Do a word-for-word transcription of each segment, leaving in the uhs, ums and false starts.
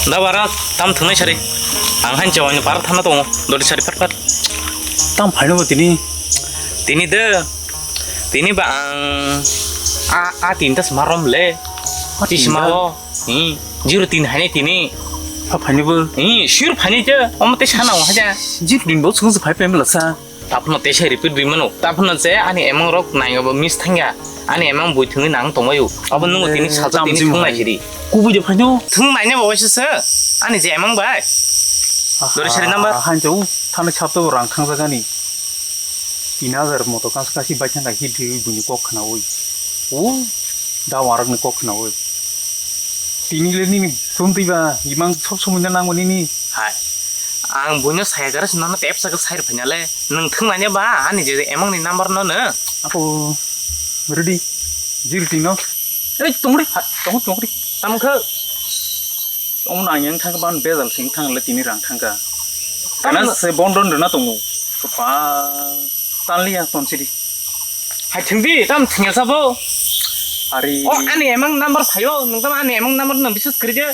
Da bara tam thwngnai sari. Ang han chawani par thana tongo. Dori sari phat phat. Tam phaino bo tini. Tini de. Tini ba ang a, a tinta smarom le. A Tisma tinta? O. Hi. Zero tin haini tini. Pha phaino bo. Hi, sure phaini je. Omo te sana wa haja. Zero tin bo sung phai pem la sa. Tapno tesa repeat ri mano. Tapno je ani emang rok nainga bo miss thangya. Ani emang bui thungwi nang tongbayu. Abo nungo tini salsa tini thung nai siri. Kubui de phaino. Thung nai ne bo waisa se. Ani je emang bai. Dori sari number. Hanjo thani chapto rang thang jagani. Tin hajar moto kas kasi bai thang kai hidri buni kok khana oi. O da warok ni kok khana oi. Tini le nini thum twi ba imang sob somoi na nango nini. Hai. Ang buino saya gara sino na tep sa sai phanya le. Nung thung nai ne ba ani je emang ni number no no. Ako ready. Zero tin no. Ei tongri. Hai, tong tongri. Tam khe. Tong nang yang thang ban bezal sing thang le tini rang thang ka. Kana se bondon rena tongo. Kapa. Tan li yang ton sidi. Hai thung di tam thung sa bo. Ari. O ani emang number phayo. Nung tam ani emang number no bisus kri je.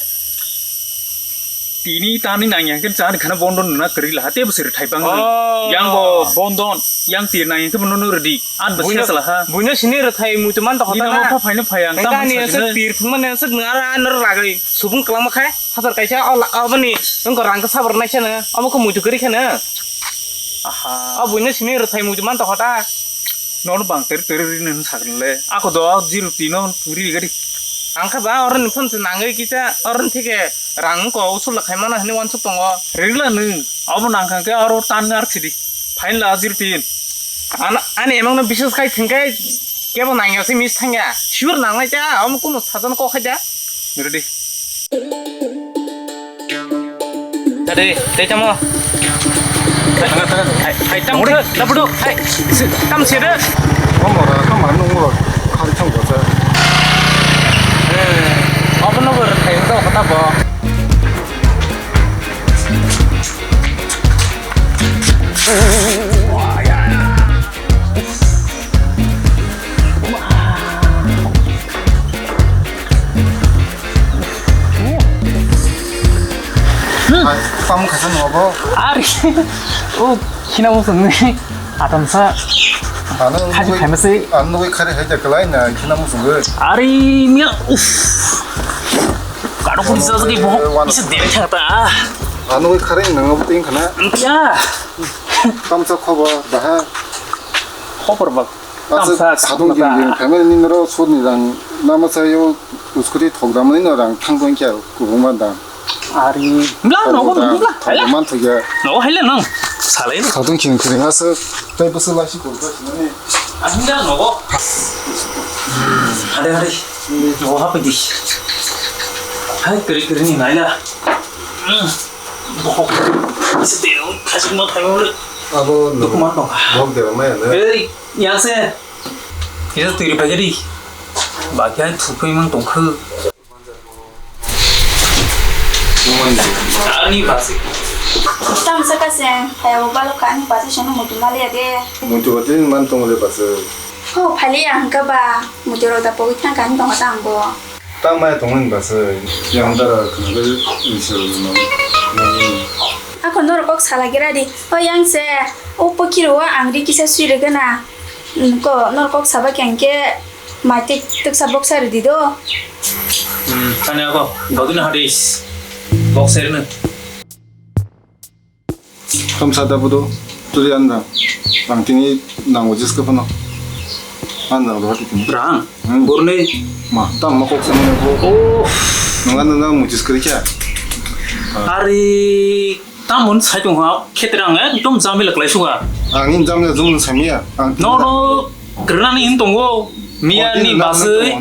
Tini tani nang yang ken chan khana bondo nuna kari la hate bwswk thai bang. Oh. Yang bo bondon yang tir nang yang ke bondo nurdi an bwswk sala ha. Buino sini rwthai muitu man tokha ta. Nina mo pha phaino phai ang. Engka tam ani sa aswk tir phungma ne aswk nara anor ragai subung kwlangma khai hasar kaisa aboni wngkha rang khe sabar naisa no omo khe muitu kwrwi kheno. Aha. O buino sini rwthai muitu man tokha ta. Nono bang ter ter ri nini sakni le. Ako do zero tino ri gadi. Ang khe ba oroni phone se nangwi kisa oroni thike rang ko usul khai mana hini wansuk tongo. Rila nung. Abo nang kha ke aro tan ngar sidi. Fine la zero tin. Ana, ani emang no bisus khai thing kai kebo nang ya se miss thang ya. Sure nang lai ta. Amo kuno sajan ko khai da. Ready. Tade, tei tamo. Hai, hai, tam, da budu, hai, tam sede. Tamo ra, tamo nung ro, khari thang ko sa. Eh, obo no ber khai to kata bo. Hai, tamo khaisa nung abo? Ari, o, khina muchung ni atamsa. Ano khaju nugui, khaima se. Ano nugui khari hai da kalai na khina muchung goi. Ari, mia, uff. Kado kuri sa sagi bo. Wana. Isa dere thata. Ano nugui khari nang abo ting khana. Ya. Tamsa khobor, baha. Khobor ba. Asa tamsa, sadung tamsa. Jing jing family ni noro sodni rang nama sayo uskuri thokdamani no rang thang tong kya kubung ma dam. Ari, bla no go bla. Thok man thok ya. No haile nang. Salai no. Sadung jing jing asa tai basa lasi kurba sinani. Ani da no go. Hade hade. No ha pe di. Hai kiri kiri ni naila. Bohok. Isi teo, kasih mau tayo le. Abo no. Dokumen tong. Bok de maya le. Ei, yang se. Kita tiri pagi di. Bagian tupi mang tongkhe. Ani basi. Tam saka se, hai abo balok ani basi seno mutu mali ade. Mutu bati man tong le basi. Ho, phali ang ka ba, mutu rok da pogwi thang kani tong ta ang bo. Tang mai tongmani bwsai, yang dara khwlai ri se rwno. Ako norok kok sala gira di. O yang se, o pokiro o ang ri kisa sui rwgana. Ko norok kok saba khe ang khe mai tik tiksa boksa rwdi do. Hmm, tani ako, dogino hadis. Boksa rwno. Kam sada bodo, tuli anda. Ang tini nango jiska phano. Anda lo hati tini. Rang. Hmm. Borne. Ma, tam ma kok sama ko. Oh. Nang anda nang mujis kri kya? Ari, tam mon sai tong ha. Khetrang ekdom jamila klai suga. Ang in jamila jum samiya. Ang no, no. Kerana ni in tongo. Miya ni basai.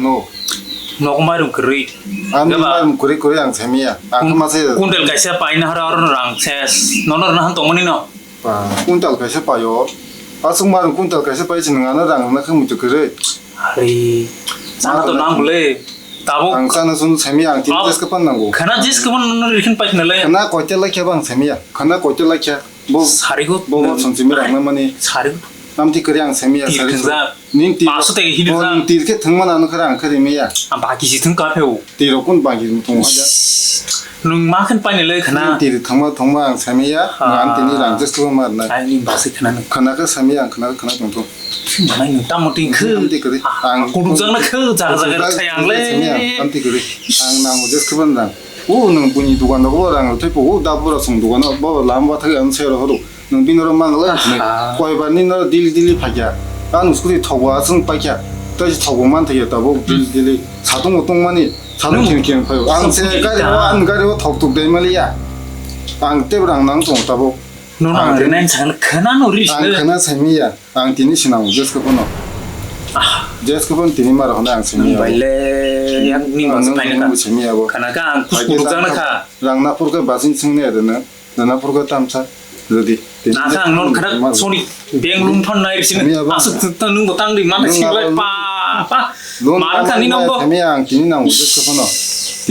Nok mairum kwrwi. Ani mairum kwrwi kwrwi ang semiya. Ang khe mase kuntal kaisa paina hara oro rang ses. Nono rwna han tongmani no. Kuntal kaisa paio. Aswk mairum kuntal kaisa pai chini ngana rang rwna khe muitu kwrwi. Ari. Chana to nang bole. Tabuk. Ang chana sun semiya ang tin jeska pan nango. Khana jeska pan nono rikhin pai khna le. Khana koite lakya bang semiya. Khana koite lakya. Bo sarigo bo bo sonsimi rang na mani. Sarigo. Namti kwrwi ang semiya sarigo. Ning tir, paso tei hini oh, sa. Ning tir khe thwngma nang khe rang khe rimaya. Ang baki si thwng ka pheo. Tir rok kun baki thwng ha ja. Nung ma khen paine le khana. Ning tir thwngma thwngma ang samaya. Ha. Ang tini rang just ko mar na. Ai ning basi khana nung. Khana khe samaya ang khana khana tong tong. Manai nung tamo ting khe. Ang ti kri. Ang kudu jang na khe jaga jaga kudu sai ang le. Samaya ang ti kri. Ang nang just ko ban rang. O nung buni dukan rok bo rang thai po. O da bura sung dukan bo lam ba thai ang sai ro horo. Nung bini oro mang le, ah. Koi bar nini oro dili dili phaikha. Ang scooty thokbo aswng paikha. Tei se thokbo man thaiya tabuk dili dili. Satung bo tongmani, satung khen khen phaio. Ang se gari o, ang gari o thok tuk dai maliya. Ang tei rang nang tongo tabuk. Nono ang rinai sa khana no ri. Ang khana saimiya. Ang tini sinango jesko bono. Ah. Jesko bono tini maro hwnwi ang saimiya. Nung bai le, yang ni mas paina ka. Khana ka ang kus puruk jang na kha. Rang na pur khe basing sing ne rwna. Nana purkha tamsa rwdi. Nakha ang non khana soni beng lung thon nai sini. Kami apa? Asuk ta nung botang di mana sing lai pa pa. Mana kha ni nang bo. Kami ang tini nang udah ke kono.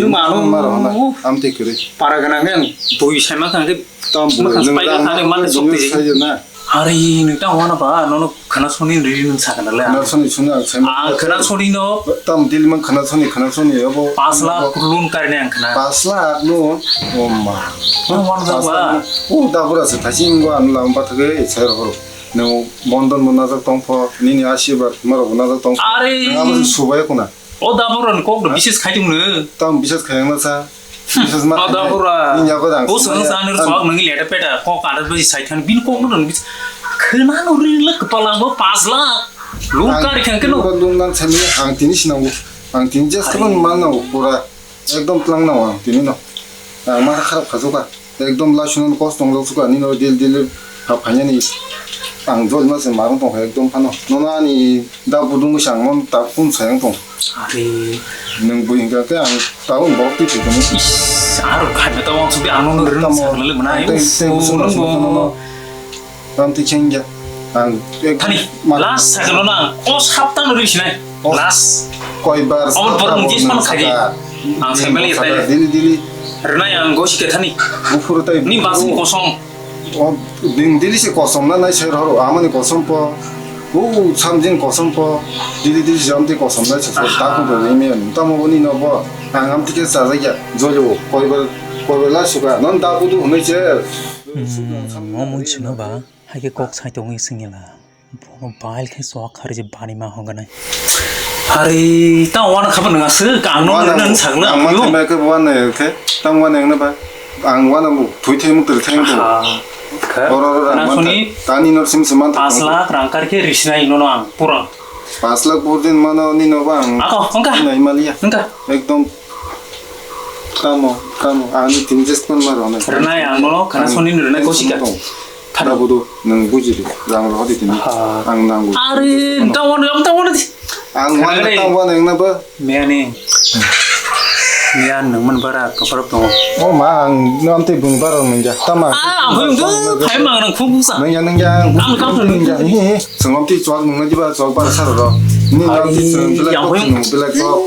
Nung mano. Maro na. Am te kere. Para gana nang bui sai ma kha ke. Tam bui nung pai kha mana sok te. Sai na. Hari nung ta wana ba nono. Khana soni ri nung sakha na le. Khana soni suni ang sai. Ah, khana soni no. Tam dil mang khana soni, khana soni abo. Pas lakh loan kari ne ang khana. Pas lakh loan. O ma. Pas lakh. O da bura se thasi ngo an lam ba thage sai ro. No bondon mo najak tong pho, nini asirwad maro bo najak tong pho. Are. Abo subai kuna. O da bura ni kok do bises khai tung no. Tam bises khai ang na sa. Biswas ma. Ada pura. Nini yago dang. O sang sang ni sok nang leta peta kok ada bisi sai than bin kok nang bis. Khena no ri lak kepala bo pas lakh. Lu kari khan keno. Lun nang sami ang tini sinango. Ang tini just kan man nang pura. Ekdom tlang nang ang tini no. Ang ma kharap khajuka. Ekdom la sunan kos tong lok suka ni no dil dil. Ha phanya ni. Ang jol ma se marung tong ekdom phano. Nono ani Da budung wngsa ang non ta phone sayang tong. Are. Nwng bui hingka khe ang tabuk borok twi thwikhamu. Is, aro khaina ta wansuk de ano nwng rwng tamo, sakna le mwnai. Tei, tei busung rwng sung no. Tam twi khengya. Ang ek thani, ma last sakno na, o sapta no rwng sinai. O last. Koi bar omo sapta borok nwng bo jes phano nwng khai di. Sakha. Ang nwng sai mali sakha tai. Dili dili. Rwnai ang gosi ke thani. Buphuru tai. Ni basing kosom. O, din dili se kosom na nai ser horo, amani kosom po. O, samjin kosom po. Dili dili se amti kosom nai ser horo, ta ko do imi ani. Tamo boni no bo, ang amti ke sa ja ya, jo jo, koi bar, koi bar la suka, non da budu hwnwi se. Hmm, mo mui sino ba, hai ke kok sai tongwi singila. Bono bail khe sok hari je bani ma hongganai. Hari ta wana khaba nang aswk ang no wana nang sakla. Ang ma thangbai khe wana khe tang wana nang ba. Ang wana bu thui thai muk thui thai muk. Aha. Khe oro oro rang khana man suni tani nor sim sim man pas lakh rang kar khe risinai nono ang pura. Pas lakh pur din mano ni no bang. Ako, ongka. Nai maliya. Ongka. Ekdom. Tamo, tamo. Ani tin just man maro na. Rwnai ang nono khana suni rwnai kosika. Thana. Da budu, nwng buji di, rang rohor di tini. Ha. Ang nangu. Are, tawon, ang tawon di. Ang wan tawon ang na ba. Miyani. Miyan nwng man bara kokorok tongo. O ma, ang nwng tei bung bara nwng ja. Tama. Ah, ang bung du, phai mang nang khung khung sa. Nwng ya, nwng ya, ang bung ya. He, he. Sengom ti chwak nwng na jiba, chwak bara sar ro. Ni nwng ti sengom belak tok, nwng belak tok.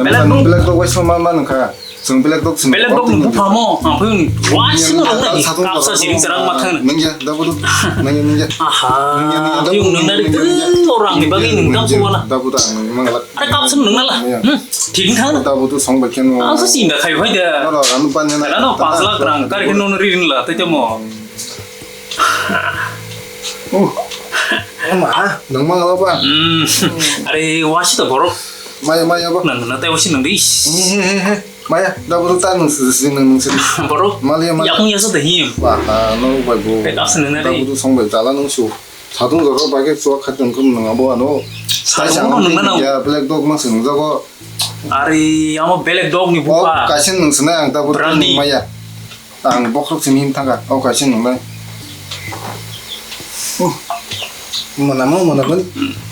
Belak tok. Belak tok, wai sengom man man kha. Chwng belek dok chwng belek dok ni bupha mo, ang phai uni. Wa sino nang nai. Kapsa siring sarang ma thang. Nang ya, da budu. Nang ya, nang ya. Aha. Nang ya, nang ya, da budu. Yung nang nari tu orang ni bagi nang kapsa wala. Da budu ang nang la. Are kapsa nang la. Hmm, thik thang. Da budu song ba kenu. Ang sa sinda khai phai da. Ora ran pan na. Ano pas lakh rang kar kenu ri rin la, te mo. Oh. Ma, nang mang la ba. Hmm. Are wasi to borok. Maya, maya ba. Nang na tai wasi nang dis. He, he, he, he. Maya, da budu ta nung sidi, sidi nung, nung sidi. Borok. Maliya, maliya. Yakung yasa da him. Wah, ah, no bai bu. Pek asa nung na da ri. Budu song bai jala nung su. Sadung jora bai ke chua khat nung kum nung abo ano. Sadung no nung na nung. Ya, black dog ma sung jago. Ari, amo black dog ni buka. Oh, kaisa nung sina ang da budu. Brandi. Maya. Ang bokhorok simi him thangkha, o kaisa nungnai. Oh, mwnamo, mwnamo.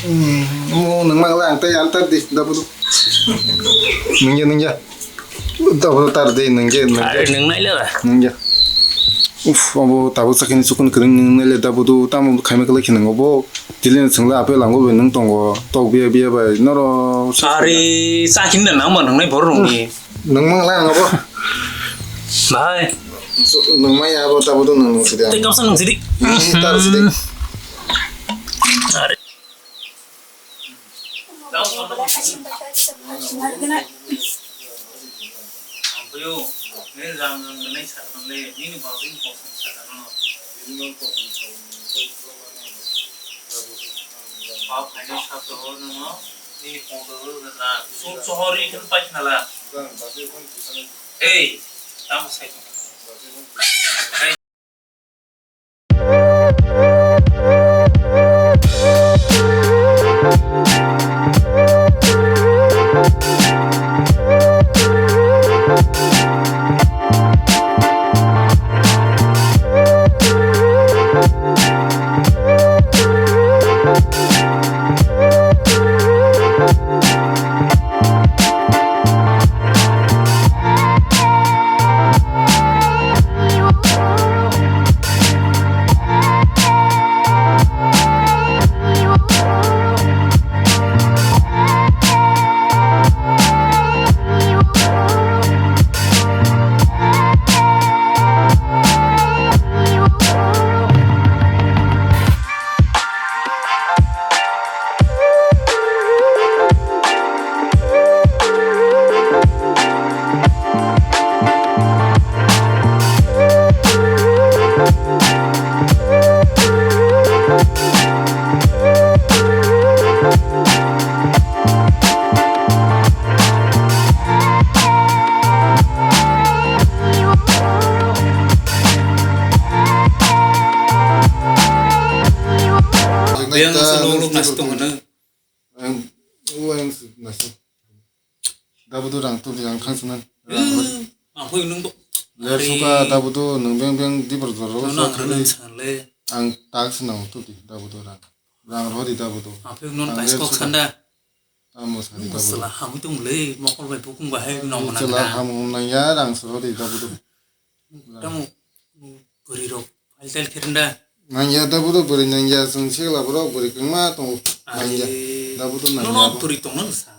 Hmm, mo nungma wngla ang tei altar di, da budu. Nungya, nungya. Da budu tar di, nungya, nungya. Are nungnai le ba? Nungya. Uf, abo tabuk sakini chukun kwrwng nungnai le da budu, tamo khaima kwlai khe nungo bo. Tili no chwngla apel ango bai nung tongo, tok biya biya bai noro. Are, sakini da nangma nungnai borok rokni. Nung mang lai ang abo. Bhai. Nung mai abo tabuk nung nung sidi. Tei kapsa nung sidi. Ini tar sidi. Are. Ang buyo, nini rang rang nini sa rang le, nini bagwi kosong sa rang no. Ba phainai sa to no, nini phone to na, so sohori kan pai khnala. Hey, tamo sai. Yang seluruk nasi tong hana. Ang, o ang nasi. Dabudu rang tu yang khang sunan. Ang pui nung do. Ler suka dabudu nung beng beng dibor dor ro. Nono so ang khanan sale. Ang tak senang tu di dabudu rang. Rang rohori dabudu. Ang pui non kais kok sanda. Tamo sari dabudu. Musala ham tung le mokol bai bukung bahai nong mana. Musala ham hum nang ya rang soro di dabudu. Tamo bwrwi rok pailtel khe rwna. Nangya dabudu bwrwi nangya, chwng sikla borok bwrwi kwngma tongo. Nangya dabudu nangya. Nono bwrwi tongna sa.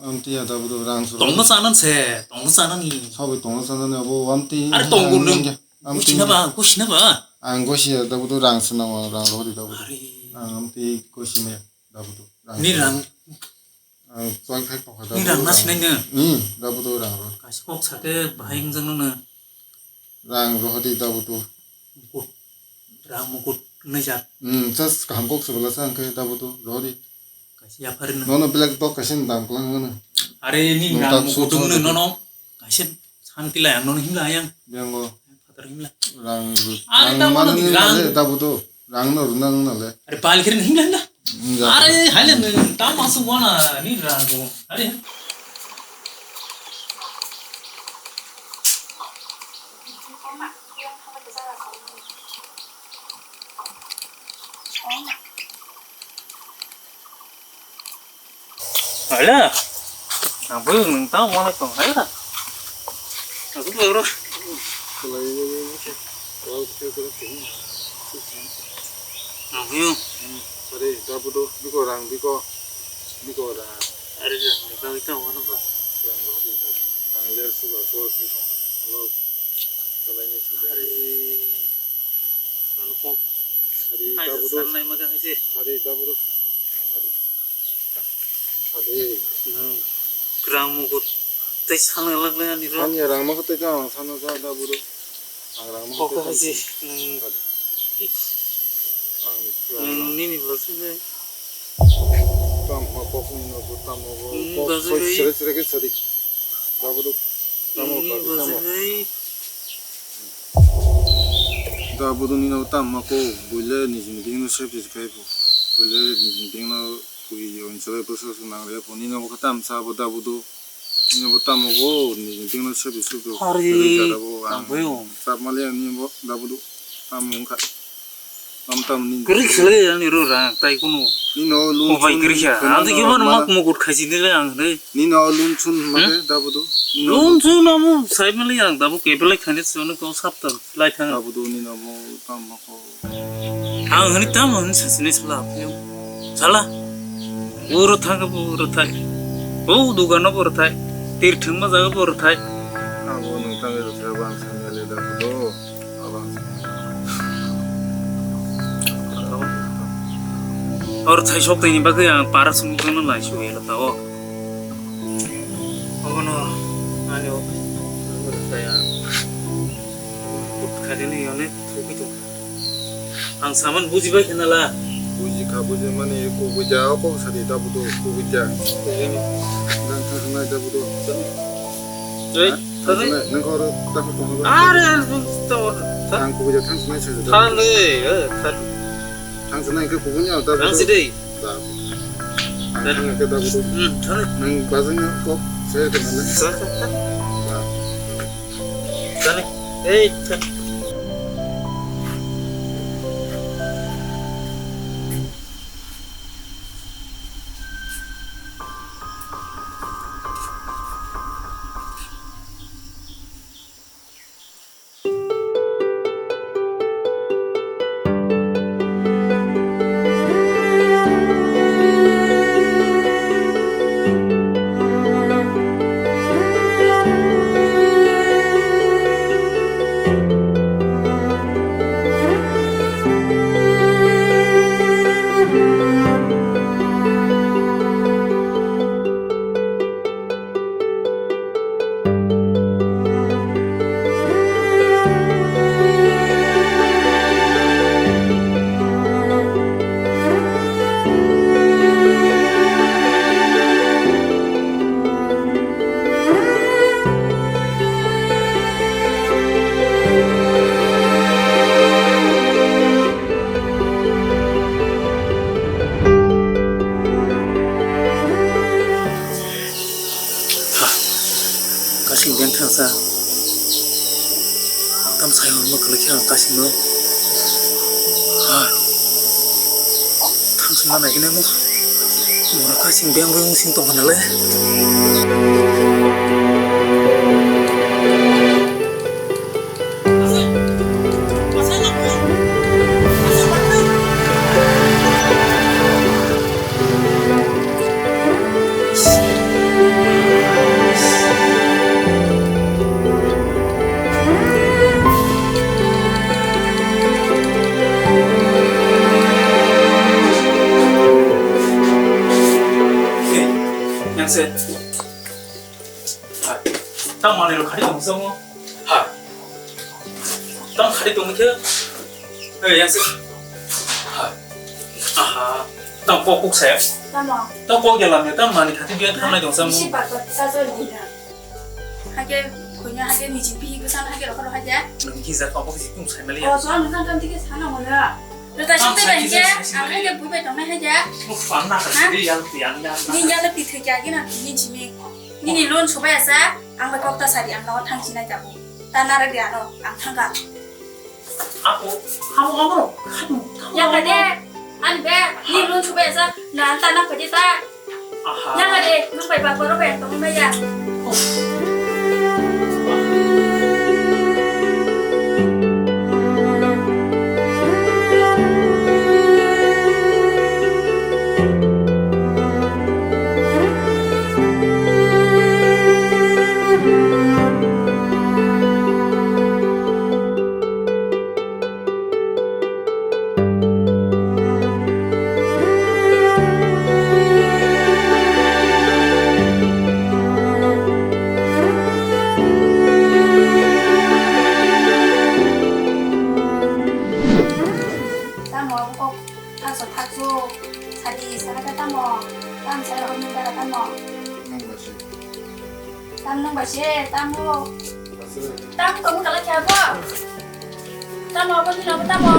Amtiya dabudu rang soro. Tongna sana se, tongna sana ni. Sabai tongna sana ni abo amti. Are tongo nang. Amti. Gosina ba, gosina ba. Ang gosia dabudu rang swnamo rang rohori dabudu. Are. Ang amti gosi me. Dabudu. Ni rang. Ang chwng thai tongkha dabudu. Ni rang na sinai no? Hmm, dabudu rang ro. Kaisa kok sake bahai wngjakno no. Rang rohodi dabudu. Mukut. Rang mukut wngjak. Hmm, just kaham kok se bwlasa hwnkhe dabudu rohodi. Kaisa yaphari no. Nono black dog kaisa dam kwlang no. Are ni rang mukut wngno nono. Kaisa santi lai ang nono himla ayang. Biango. Phatar himla. Rang ru-, are rang ta mano mano ni rang. Nale dabudu. Rang no runa nung nale. Are pal kiri himla himla. Hmm, ya. Are haile no ta masu wana ni rang ru. Are. Hala. Ang bwrwi nwng tamo wana tong hala. Ang bwrwi oro. Ang bwrwi. Are, dabudu, biko rang, biko, biko rang. Are, rang, rang, tamo wana ba. Rang, rang, rang, ler suba, ko, ko, ko. Hello. Kalai ni suba. Are. Ano kok. Are, dabudu. Sanai magang isi. Are, dabudu. Are. Adi. Nwng kwrang mugut tei sana laglai ani ro. Ani rang ma tei ang sana ja da buru. Ang rang ma kok tei haji nwng. Adi. Ang nwng nini bwswk bai. Tam ma kok ni no tam ma bo. Nwng kok bwswk soi bai. Sere sere ke sadi. Da buru. Tam ma nini bwswk bai. Da buru ni no tam ma ko buile ni jin ding no sep jis kai bo. Buile ni jin ding no. Pui yo, insulai bwswk swk nang le phone, nini bo khe tam sa bo da budu. Nini bo tamo bo, nini bini se bisu do. Hari, rwui jara bo, ang tamo yo. Chap mali ang nini bo da budu. Tam wng kha. Tam tam nini. Kwrwi khwlai ani ro rang, tai kunu. Nini o lun. Mobile kwrwi kha. Ang tei khe mano mak mugut khaisi ni le ang re. Nini o lun chun ma khe da budu. Lun chun amo sai mali ang da bo kebelai khani chwng ko sapta lai thang. Da budu nini bo tam ma ko. Ang hwnwi tamo hwnwi sachini sala aphiyo. Sala. Uro thangkhe bo uro thai. Bo dugano bo uro thai. Tir thwngma jaga bo uro thai. Abo nwng tangwi rwkhe abo ang sanya le da kudo. Abo ang sanya. Or thai sok twi ni bagwi ang para sung tong lai su elo ta o. Obono ani o kaya kari ni yone thuki tong. Ang saman buji bai khna la. Buji kha, buji mani kubui ja, o kok sadi ta budo kubui ja. Kubui ni. Nang thang nai ta budo. Ei, ha? Thang thang nai, nang koro ta ko tong ba. Are, to, ta. Ang kubui ja thang nai sa. Thang nai, eh, thang. Thang nai ke kubui ni ta budo. Thang si dei. Ba. Ang thang ke ta budo. Hmm, thang. Nang bazang kok saya kenal. Thang, thang, thang. Ba. Thang. Ei, thang. Ha, kasing beng thangsa. Tam sai hwnma kwlai khe ang kasingno. Ha, thangsa ma nai khe nang. Mora kasing beng beng sing tong hwnle. Yang se. Hai. Tang manwi rok khadi tong samo. Hai. Tang khadi tong khe. Hei, yang se. Hai. Aha. Tang kok kok saya. Tamo. Tang kok jalan ya, tang mani khati biang thangnai tong samo. Bisi bakbat sajol ni na. Hake, konya hake ni jipi hiku sana hake rokho rokha ja. Nang ki jak obo kisi kum sai mali ya. Oh, so nang tang tike sana mo na. Rota site bai ke, ang hake bui bai tongnai ha ja. Mu fan na ka sidi yal ti yal yal. Ni yal ti thekya gina ni jimi. Nini loan sobai asa, ang bai kok ta sari, ang nogo thang sinai jago. Ta nara de ano, ang thangka. Ako, amo amo, khatu. Yang ka de, ani be, ni loan sobai asa, na anta na phaji ta. Aha. Yang ka de, nang bai ba koro bai tong maya. Tamo abo kok thakso thakso sadi sana khe tamo tam sai hor ni dara tamo. Nang ba se. Tam nang ba se tamo. Ba se. Tam tong kala khe abo. Tamo abo ni abo tamo.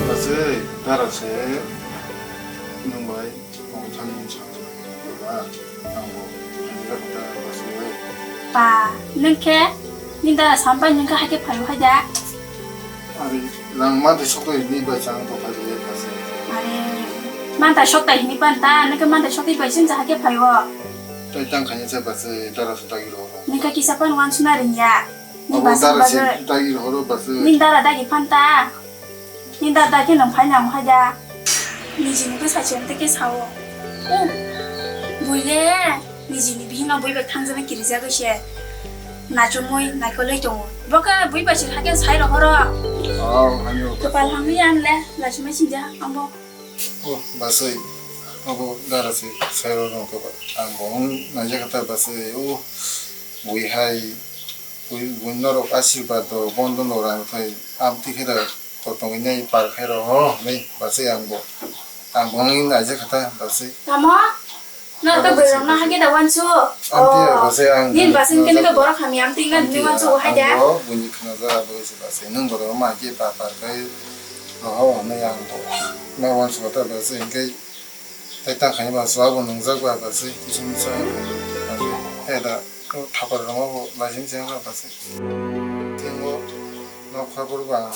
Bachai, dara se nwng bai. Ang thani sakha ba, ang bo ani kha kota ba sui bai. Pa, nwng khe, ni da sampai nwng khe haikhe phaio hai da? Ari, nang manthai sokto ni bai chang to phai bai ba se. Ari, manthai sokta hini pan ta, nwng khe manthai sokti bai sin ja haikhe phaio. Tai tang khanya cha ba se, dara su tagi ro. Nwng khe kisa pan wan suna ring ya. Ni abo bwswk dara se bagwi. Dagi rohoro bwswk. Ni dara dagi phanta. Ni dara dagi nang phai nang phai da. Nijini bwsa se tei khe sao. Oh, buile nijini bihikno bui bai thangjani kirijagwi se. Nachomwi naikolwi tongo. Bo khe bui bai se hakhe sai rohoro. Oh, ayo. Kopal hamya le, lachima sinja ambo. Oh, bwswk, abo dara se sai rohoro kopal. Ang bo wng naijak kha ta bwswk, oh, bui hai, bui, bui norok asirwad rok, bondon rok rang thai, amtwi khe da. Kotongwi nai par khe rw ho, hwnwi bwswk ang bo. Ang bo wngwi naijak kha ta bwswk. Tamo? Norok to bwswk, bwswk. Ang tei bwswk ang nini bwswk khe nini borok hamya amtwi wngna nini wansuk hai da? Ang bo buini khna jora bagwi se bwswk. Nwng borok ma khe par par khe rw ho hwnwi ang bo. Ma wansuk ta bwswk hwnkhe tei ta khai bwswk abo nwngjak ba bwswk kisa misa. He da thapar rw ma bo laising se wngkha bwswk. Tei bo nokha borok ang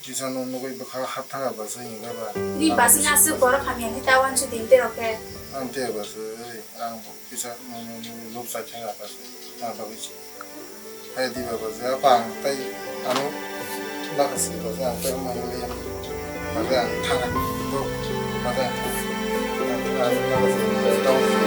Kisa no nugwi bwkha hap thang ba se hinga ba. Ni bwswk aswk borok hamya ni ta wansuk din te rok khe. Ang te ba se, ang kisa no no no lok sa thang ba se. Ta ba se. Hai di ba se apa ang tai ano baka se ba se ang tai ma le. Ba se ang thang ba. Ba se ang thang. Ang thang ba se.